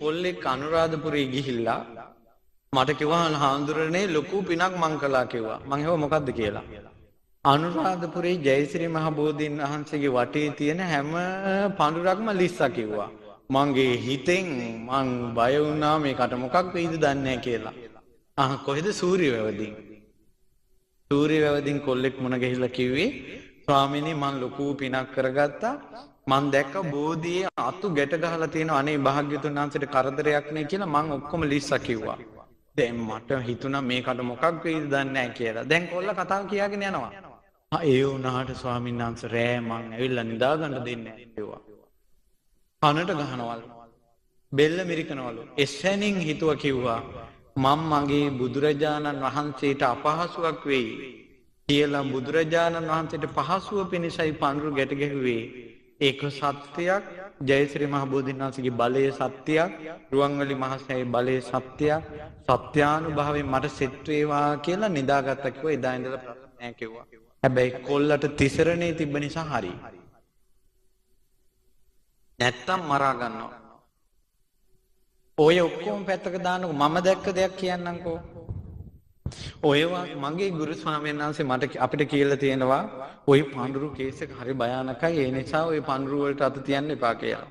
කොල්ලෙක් අනුරාධපුරේ ගිහිල්ලා මට කිව්වා හාමුදුරනේ ලොකු පිනක් මං කළා කිව්වා. මං ඇහුවා මොකද්ද කියලා. අනුරාධපුරේ ජයසිරි මහ බෝධීන් වහන්සේගේ වටේ තියෙන හැම පඳුරක්ම ලිස්සා කිව්වා. මගේ හිතෙන් මං බය වුණා මේකට මොකක් වෙයිද දන්නේ නැහැ කියලා. ආ කොහෙද සූර්ය වැවදින්? සූර්ය වැවදින් කොල්ලෙක් මුණ ගැහිලා කිව්වේ ස්වාමීනි මං ලොකු පිනක් කරගත්තා. මං දැක්ක බෝධියේ අතු ගැට ගහලා තියෙන අනේ භාග්‍යතුන් වහන්සේට කරදරයක් නේ කියලා මං ඔක්කොම ලිස්සා කිව්වා. දැන් මට හිතුණා මේකට මොකක් වෙයිද දන්නේ නැහැ කියලා. දැන් කොල්ල කතාව කියාගෙන යනවා. ඒ වුණාට ස්වාමීන් වහන්සේ රෑ මං ඇවිල්ලා නිදා ගන්න දෙන්නේ නැහැ කිව්වා. කනට ගහනවලු. බෙල්ල මිරිකනවලු. එසැනින් හිතුවා කිව්වා මං මගේ බුදුරජාණන් වහන්සේට අපහසුයක් වෙයි කියලා බුදුරජාණන් වහන්සේට පහසුව පිණිසයි පඳුරු ගැට ගැහුවේ. ඒක සත්‍යයක්. ජයශ්‍රී මහ බෝධීන් වහන්සේගේ බලය සත්‍යයක්. රුවන්වැලි මහසෑයේ බලය සත්‍යයක්. සත්‍යානුභාවයෙන් මට සෙත් වේවා කියලා නිදාගත්තා කිව්වා. එදා ඉඳලා ප්‍රශ්න නෑ කිව්වා. හැබැයි කොල්ලට තිසරණේ තිබ්බ නිසා හරි. නැත්තම් මරා ගන්නවා. ඔය ඔක්කොම පැත්තක දාන්නකෝ මම දැක්ක දෙයක් කියන්නම්කෝ. ඔයවා මගේ ගුරු ස්වාමීන් වහන්සේ මට අපිට කියලා තියෙනවා ඔය පඳුරු කේස් එක හරි භයානකයි. ඒ නිසා ඔය පඳුරු වලට අත තියන්න එපා කියලා.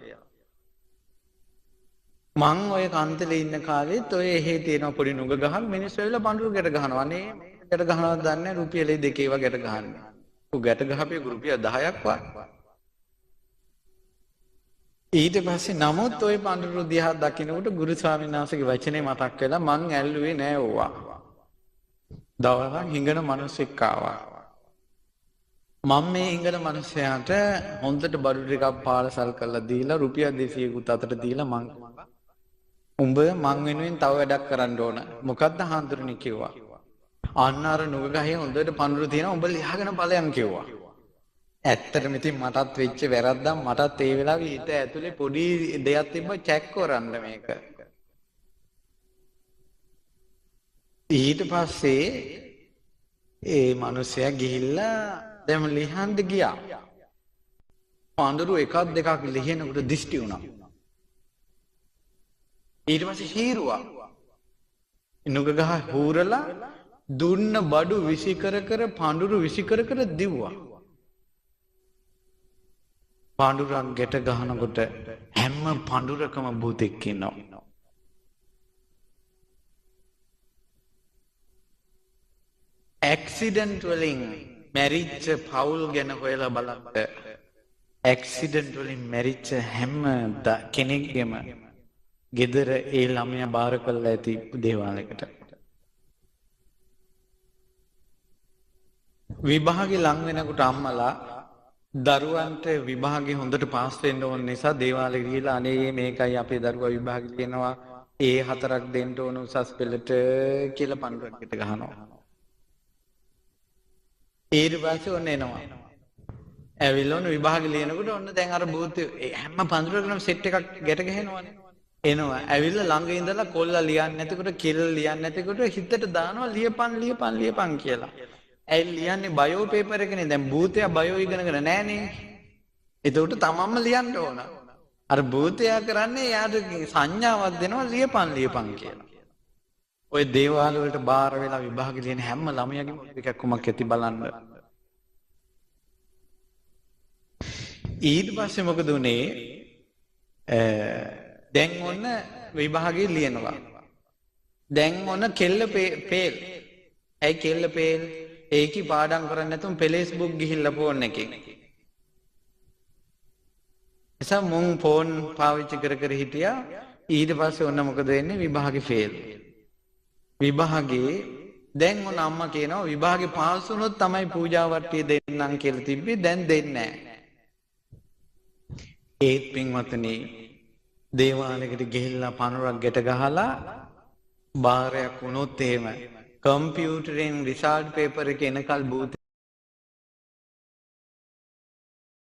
මං ඔය කන්තලේ ඉන්න කාලෙත් ඔය එහෙ තියෙන පොඩි නුග ගහක් මිනිස්සු ඇවිල්ලා පඳුරු ගැට ගහනවා. අනේ ගැට ගහනවද දන්නේ නැහැ. රුපියලේ දෙකේ ඒවා ගැට ගහන්නේ. ඔය ගැට ගහපේ රුපියල් 10ක් වත්. ඊට පස්සේ නමුත් ඔය පඳුරු දිහා දකින්නකොට ගුරු ස්වාමීන් වහන්සේගේ වචනේ මතක් වෙලා මං ඇල්ලුවේ නෑ ඕවා. දවසක් හිඟන මිනිස්සෙක් ආවා. මම මේ හිඟන මිනිසයාට හොඳට බඩු ටිකක් පාරසල් කරලා දීලා රුපියල් 200කුත් අතට දීලා මං උඹ මං වෙනුවෙන් තව වැඩක් කරන්න ඕන. මොකද්ද හාමුදුරනේ කිව්වා. අන්න අර නුග ගහේ හොඳට පඳුරු තියෙනවා උඹ ලියාගෙන ඵලයන් කිව්වා. ඇත්තටම ඉතින් මටත් වෙච්ච වැරද්දක් මටත් ඒ වෙලාවේ හිත ඇතුලේ පොඩි දෙයක් තිබ්බ චෙක් කරන්න මේක. ඊට පස්සේ ඒ මිනිසයා ගිහිල්ලා දැන් ලිහන්න ගියා. පඳුරු එකක් දෙකක් ලිහනකොට දිෂ්ටි වුණා. ඊට පස්සේ හීරුවා. නුග ගහ හූරලා දුන්න බඩු විසි කර කර පඳුරු විසි කර කර දිව්වා. පඳුරක් ගැට ගහනකොට හැම පඳුරකම භූතෙක් ඉන්නවා. ඇක්සිඩන්ට් වලින් මැරිච්ච පවුල් ගැන හොයලා බලන්න. ඇක්සිඩන්ට් වලින් මැරිච්ච හැම කෙනෙක්ගේම ගෙදර ඒ ළමයා බාර කරලා ඇති දේවාලයකට. විභාගේ ලං වෙනකොට අම්මලා දරුවන්ට විභාගේ හොඳට පාස් වෙන්න ඕන නිසා දේවාලෙ ගිහිල්ලා අනේ මේකයි අපේ දරුවා විභාගේ ලියනවා ඒ හතරක් දෙන්න ඕන උසස් පෙළට කියලා පඳුරකට ගහනවා. ඊට පස්සේ ඔන්න එනවා. ඇවිල්ලා ඔන්න විභාග ලියනකොට ඔන්න දැන් අර භූතය හැම පඳුරකම සෙට් එකක් ගැට ගැහෙනවනේ. එනවා. ඇවිල්ලා ළඟ ඉඳලා කොල්ලා ලියන්නේ නැතිකොට කෙල්ල ලියන්නේ නැතිකොට හිතට දානවා ලියපන් ලියපන් ලියපන් කියලා. ඇයි ලියන්නේ බයෝ පේපර් එකනේ. දැන් භූතයා බයෝ ඉගෙනගෙන නෑනේ. එතකොට තමන්ම ලියන්න ඕන. අර භූතයා කරන්නේ එයාට සංඥාවක් දෙනවා ලියපන් ලියපන් කියලා. ඔය දේවාල වලට බාර වෙලා විභාග ලියන හැම ළමයාගේම එකක් කුමක් ඇති බලන්න. ඊට පස්සේ මොකද උනේ? දැන් ඔන්න විභාගේ ලියනවා. දැන් ඔන්න කෙල්ල පේල්. ඇයි කෙල්ල පේල්? ඒකි පාඩම් කරන්නේ නැතුව පෙලේස් බුක් ගිහිල්ලා ෆෝන් එකෙන්. නිසා මුන් ෆෝන් පාවිච්චි කර කර හිටියා. ඊට පස්සේ ඔන්න මොකද වෙන්නේ? විභාගේ ෆේල්. විභාගේ දැන් ඔන්න අම්මා කියනවා විභාගේ පාස් වුණොත් තමයි පූජා වට්ටිය දෙන්නම් කියලා තිබ්බේ. දැන් දෙන්නේ නැහැ. ඒත් පින්වත්නි දේවාලයකට ගිහිල්ලා පණුරක් ගැට ගහලා බාරයක් වුණොත් එහෙම කම්පියුටරෙන් රිසල්ට් පේපර් එක එනකල් භූත